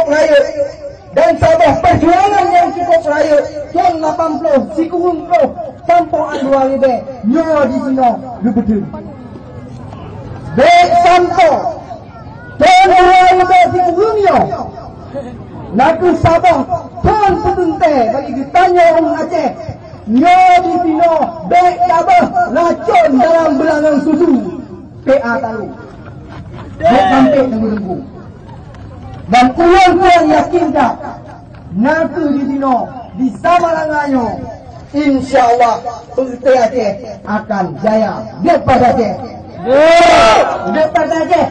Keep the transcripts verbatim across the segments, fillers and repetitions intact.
rayeuk dan saboh peujuangan nyang cukup rayeuk thon lapan ploh sikureueng ploh sampoe an dua ribèe nyoe disinoe geupeudeueng. Bèk sampoe thon dua ribèe sikureueng nyoe na kheueh saboh thon peuteuntèe bagi geutanyoe ureueng Aceh. Nyoe disinoe bèk tabeuh racon dalam beulangang susu. P A talu. Bèk sampai teunggu-teunggu. Dan ulôn pun yakin that, na kheueh disinoe di Samalanga nyoe, insya Allah, peureuté Aceh akan jaya. Gét Aceh! Gét Aceh!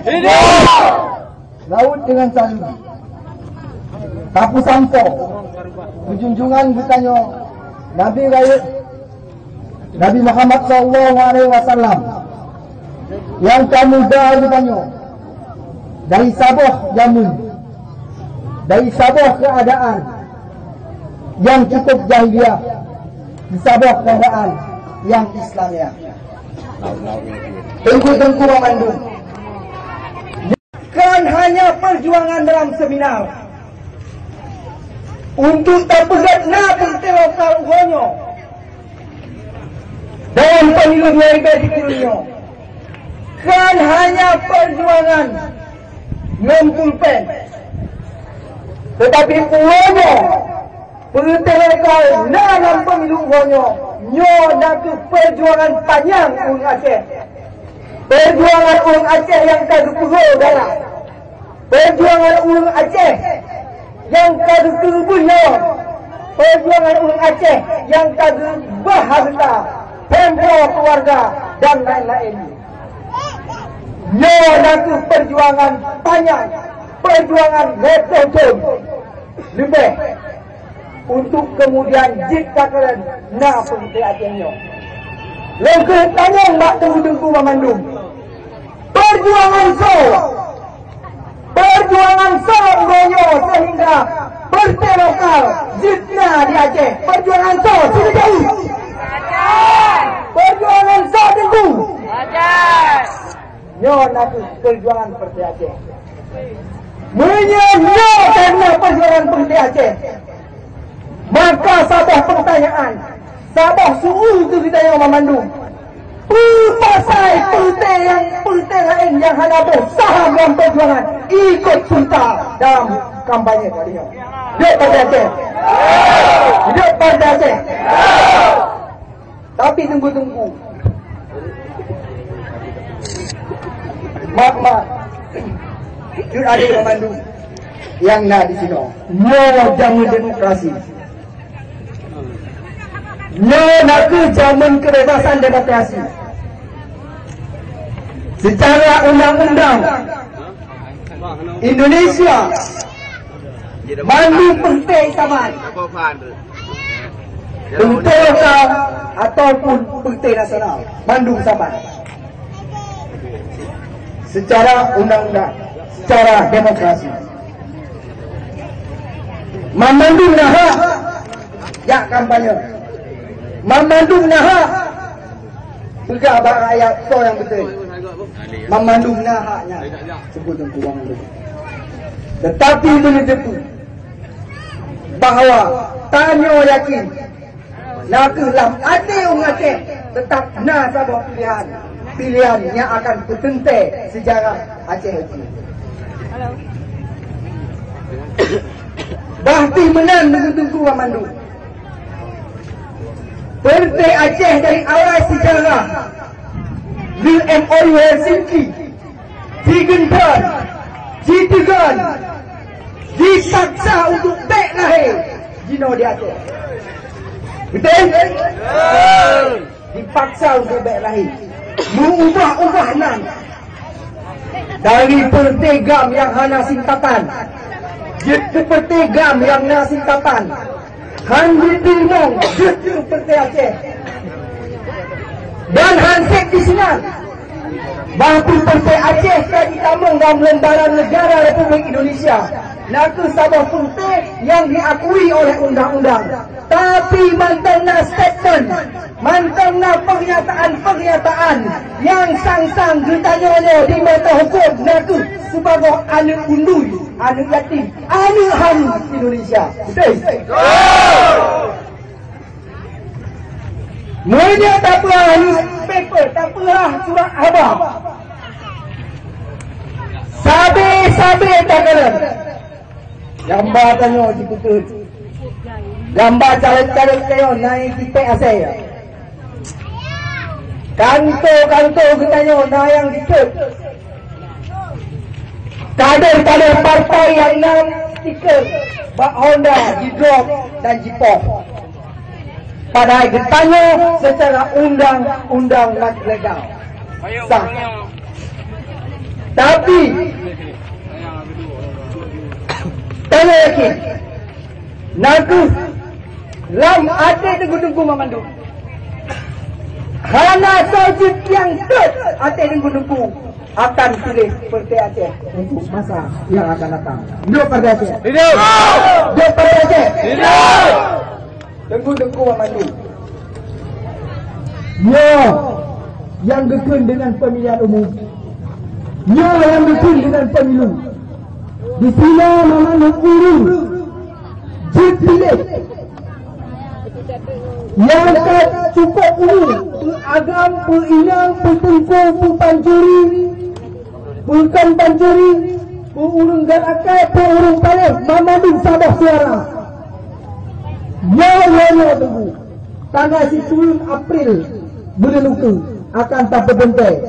Laut dengan Salu. Tapeusampoe keu junjungan geutanyoe Nabi rayeuk Nabi Muhammad sallallahu alaihi wasallam nyang ka muda geutanyoe dari saboh jameun, dari saboh keuadaan nyang cukup jahiliyah, di saboh keuadaan nyang Islamiah. Teungku-teungku banmandum, kon hanya peujuangan dalam seminar untuk tapeugét na peureuté lokal uroe nyoe dalam pemilu dua ribèe sikureueng nyoe, kon hanya peujuangan ngon pulpén, teutapi uroe nyoe peureuté lokal na lam pemilu uroe nyoe, nyoe na kheueh peujuangan panyang ureueng Aceh. Peujuangan ureueng Aceh nyang ka geupeurô darah. Peujuangan ureueng Aceh nyang ka geukeureubeuen nyawöng. Peujuangan ureueng Aceh nyang ka geubah hareuta, tempo keuluwarga dan laén-laén. Nyoe na kheueh peujuangan panyang, peujuangan lhèe ploh thon leubeh. Untuk keumudian jeuet takalon na peureuté Aceh nyoe. Lôn keuneuk tanyong bak teungku-teungku banmandum, peujuangan soe? Peujuangan soe uroe nyoe seuhingga peureuté lokal jeuet na di Aceh? Peujuangan soe? Sinoe jaweueb. Peujuangan soe, teungku? Nyoe na kheueh peujuangan peureuté Aceh. Meunyoe nyoe karena peujuangan peureuté Aceh, maka saboh peurtanyaan, saboh su'ul keu geutanyoe banmandum, peue pasai peureuté nyang, peureuté laén nyang hana boh saham lam peujuangan ikot seureuta dalam kampanye kali nyoe? Hidup Partai Aceh! Hidup Partai Aceh! Tapi teungku-teungku, mak-mak, jeuet adé banmandum nyang na disinoe. Nyoe jameun demokrasi. Nyoe na kheueh jameun keubebasan demokrasi. Seucara undang-undang Indonesia, mandum peureuté saban, peureuté lokal ataupun peureuté nasional, mandum saban. Seucara undang-undang, seucara demokrasi, banmandum na hak jak kampanye, banmandum na hak peugah bak rakyat soe nyang beutôi. Banmandum na hak nyan, teungku-teungku banmandum. Teutapi keuneuk teupeue bahwa tanyoe yakin na kheueh lam até ureueng Aceh teutap na saboh piléhan, piléhan nyang akan peuteuntèe seujarah Aceh. Bah pih meunan teungku-teungku banmandum. Peureuté Aceh dari awai seujarah di M O U Helsinki, jigeunton, jiteugon, jipaksa untuk bèk lahé jinoe di Aceh. Beutôi? Dipaksa untuk bèk lahé. Meuubah-ubah nan dari peureuté GAM nyang hana singkatan jeuet keu peureuté GAM nyang na singkatan. Han jiteurimong jeuet keu peureuté Aceh. Dan han sép disinan, bah pih peureuté Aceh ka jitamong dalam Lembaran Negara Republik Indonesia, na kheueh saboh peureuté nyang diakui oleh undang-undang. Tapi mantong na statement Mantong na peunyataan-peunyataan nyang sang-sang geutanyoe nyoe di mata huköm nakeuh sibagoe aneuk undui, aneuk yatim, aneuk haru Indonesia. Beutôi? Meunyoe tapeugah newspaper, tapeugah surat haba, sabe-sabe takalon. Gamba tanyoe jipeuteut. Gamba caleg-caleg tanyoe naik tipek asai. Kanto-kanto geutanyoe na nyang jikeut. Kader-kader partai nyang na stiker bak Honda jidrop dan jipoh. Padahai geutanyoe secara undang-undang na legal. Sah. Tapi, tanyoe yakin, nakeuh lam até teungku-teungku banmandum. Hana soe jeuet nyang sot até teungku-teungku akan pilih Partai Aceh untuk masa yang akan datang. Hidup Partai Aceh! Hidup! Hidup Partai Aceh! Hidup! Teungku-teungku banmandum. Nyoe nyang geukheun deungon pemilihan umum. Nyoe nyang geukheun deungon pemilu. Di sinoe mangat ureuëng jeuet piléh nyang ka cukôp umu, peu agam, peu inong, peu teungku, peu pancuri, peu kon pancuri, peu ureuëng gatakai, peu ureuëng paléh, banmandum saboh suara. Nyoe, nyoe, nyoe teungku, tanggai sikureueng April buleuen ukeue akan tapeuteuntèe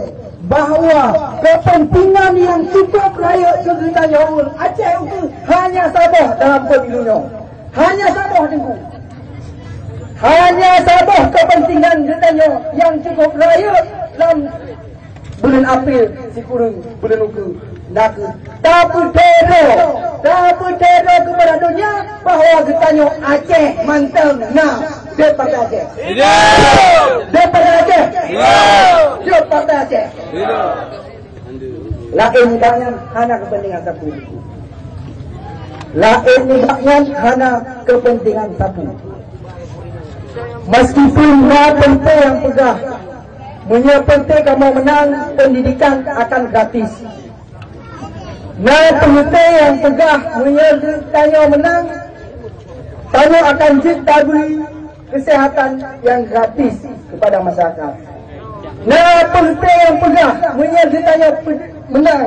bahwa keupeuntengan nyang cukôp rayeuk keu geutanyoe ureuëng Aceh ukeue hanya saboh dalam pemilu nyoe. Hanya saboh teungku. Hanya saboh keupeuntengan geutanyoe nyang cukôp rayeuk lam buleuen April sikureueng buleuen ukeue nakeuh tapeuteuntèe, tapeuteuntèe keupada donya bahwa geutanyoe Aceh mantong na. Hidup Partai Aceh! Hidup! Hidup Partai Aceh! Hidup! Hidup Partai Aceh! Hidup! Laén nibak nyan hana keupeuntengan sapeue. Laén nibak nyan hana keupeuntengan sapeue. Meskipun na peuntèe nyang peugah, meunyoe peuntèe kamoe meunang, pendidikan akan gratis. Na peuntèe nyang peugah, meunyoe geutanyoe meunang, tanyoe akan jeuet tabri kesehatan yang gratis kepada masyarakat. Na peuntèe nyang peugah, meunyoe geutanyoe pe-, meunang,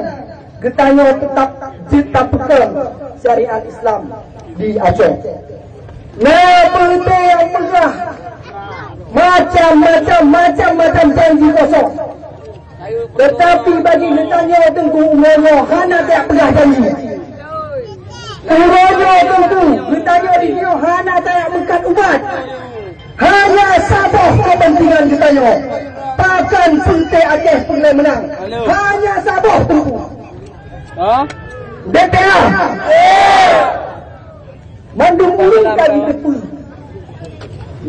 geutanyoe teutap jeuet tapeukong syariat Islam di Aceh. Na peuntèe nyang peugah, macam-macam, macam-macam janji kosong. Teutapi bagi geutanyoe teungku, uroe nyoe hana tajak peugah janji. Uroe nyoe teungku, geutanyoe di sinoe hana tajak meukat ubat. Hanya saboh keupeuntengan geutanyoe, pakon peuntèe Aceh peureulèe meunang. Hanya saboh teungku. Ha? B P A. Mandum ureuëng ka jiteupeue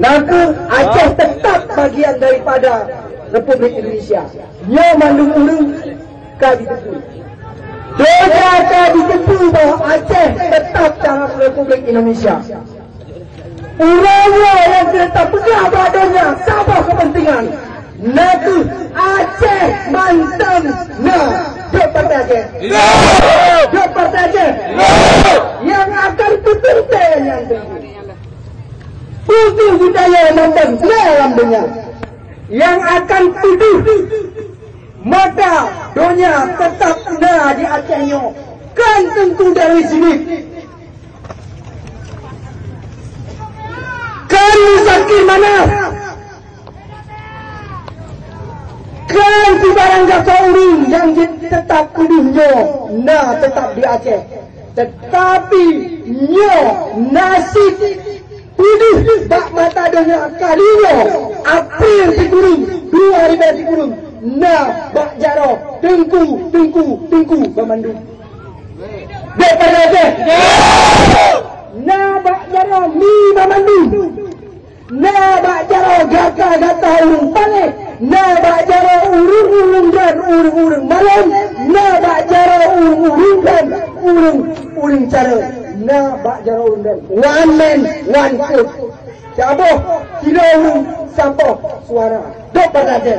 nakeuh Aceh teutap bagian daripada Republik Indonesia. Nyoe mandum ureuëng ka jiteupeue. Donya ka jiteupeue bahwa Aceh teutap dalam Republik Indonesia. Uroe nyoe nyang keuneuk tapeugah bak donya saboh keupeuntengan. Nakeuh Aceh mantong na. Hidup Partai Aceh! Hidup! Hidup Partai Aceh! Hidup! Nyang akan peuteuntèe nyan teungku, peue budaya mantong na lam donya. Nyang akan peudeuh mata donya teutap na di Aceh nyoe, kon teungku Darwis Jimit. Kon Muzakir Manaf, kon sibarang gasoe ureuëng nyang jeuet teutap peudeuh nyoe na teutap di Aceh. Teutapi nyoe nasib peudeuh bak mata donya kali nyoe, April sikureueng, dua ribèe sikureueng, na bak jaroe teungku, teungku, teungku banmandum. Daripada Aceh. Na bak jaroe mi banmandum. Na bak jaroe gata-gata ureuëng paléh. Na bak jaroe ureuëng-ureuëng dan ureuëng-ureuëng malém. Na bak jaroe ureuëng-ureuëng dan ureuëng-ureuëng cara. Na bak jaroe ureuëng dan one man, one vote. Saboh kilo ureuëng saboh suara. Dok bak lagée.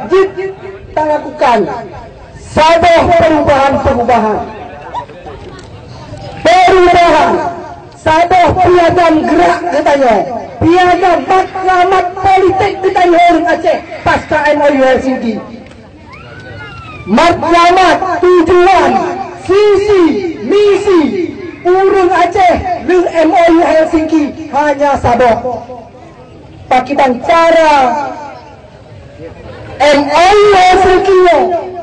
Jeuet talakukan saboh perubahan-perubahan. Perubahan saboh piagam gerak geutanyoe, piagam matlamat politik geutanyoe ureuëng Aceh pasca M O U Helsinki. Matlamat, tujuan, visi, misi ureuëng Aceh lheueh M O U Helsinki hanya saboh. Pakriban cara M O U Helsinki nyoe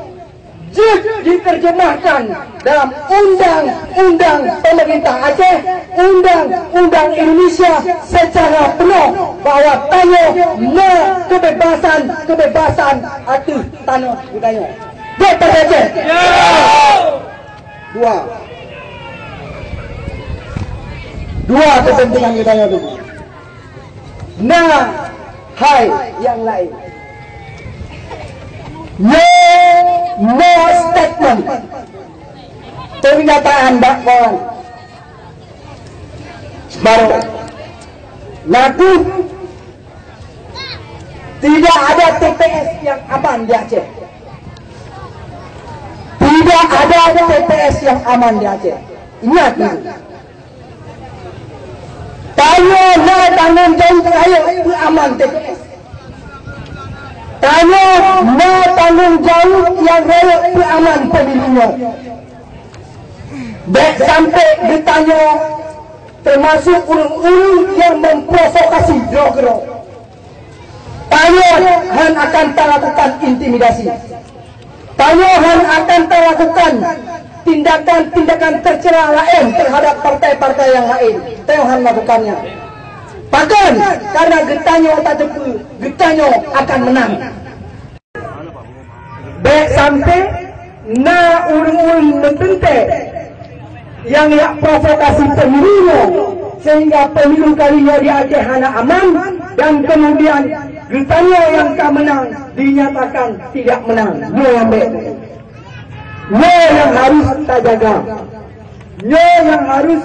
jeuet diterjemahkan dalam undang-undang pemerintah Aceh, undang-undang Indonesia secara penuh bahwa tanyoe na kebebasan-kebebasan ateueh tanoh geutanyoe. Dok bak lagée. Dua. Dua kepentingan geutanyoe tu. Na hai nyang laén. Nyoe mo statement. Pernyataan dakwaan. Baru. Ngaku tidak ada T P S yang aman di Aceh. Tidak ada T P S yang aman di Aceh. Ingat ni. Tanyoe na tanggong jaweueb rayeuk peuaman T P S. Tanyoe na tanggong jaweueb nyang rayeuk peuaman pemilu nyoe. Bék sampai geutanyoe teumasuk ureuëng-ureuëng nyang memprovokasi droe keudroe. Tanyoe hán akan talakukan intimidasi. Tanyoe hán akan talakukan tindakan-tindakan tercela laén terhadap partai-partai nyang laén. Tanyoe hán melakukannya. Pakon? Karena geutanyoe tateupeue geutanyoe akan menang. Bék sampai na ureuëng-ureuëng meuteuntée nyang jak provokasi pemilu nyoe, sehingga pemilu kali nyoe di Aceh hana aman, dan kemudian geutanyoe nyang ka menang dinyatakan tidak menang. Nyoe nyang bék. Nyoe nyang harus tajaga. Nyoe nyang harus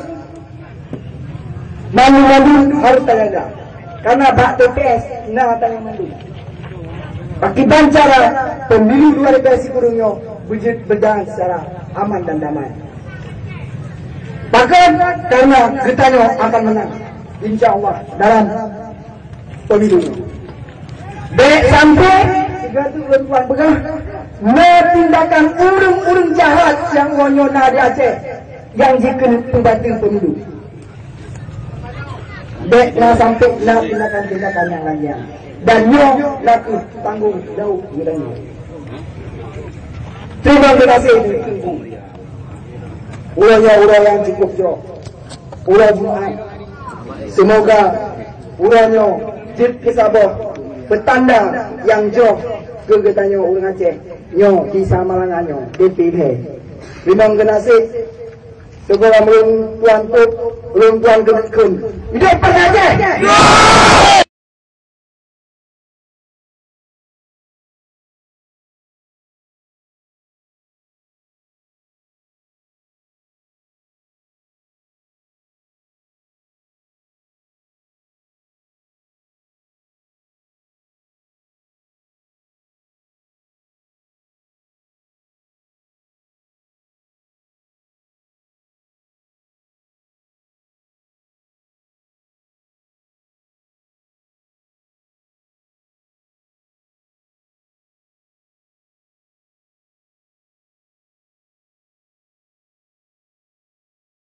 mandum-mandum harus tajaga. Karena bak T P S na tanyoe mandum. Pakriban cara pemilu dua ribu dua puluh nyoe beujeuet berjalan secara aman dan damai. Pakon? Karena geutanyoe akan menang, insya Allah, dalam pemilu nyoe. Bék sampai sigoe teuk lôn tuan peugah, na tindakan ureuëng-ureuëng jahat nyang uroe nyoe na di Aceh nyang jikeuneuk peubateue pemilu. Bék na sampai na tindakan-tindakan nyang lagée nyan. Dan nyoe na kheueh tanggong jaweueb geutanyoe. Terima kasih. Uroe nyoe uroe nyang cukup jroh. Uroe Jumat. Semoga uroe nyoe jeuet keu saboh peutanda nyang jroh keu geutanyoe ureuëng Aceh nyoe di Samalanga nyoe, D P B. Teurimong geunaséh, sigohlom lôn tuan tôb, lôn tuan keuneuk kheun. Hidup Partai Aceh!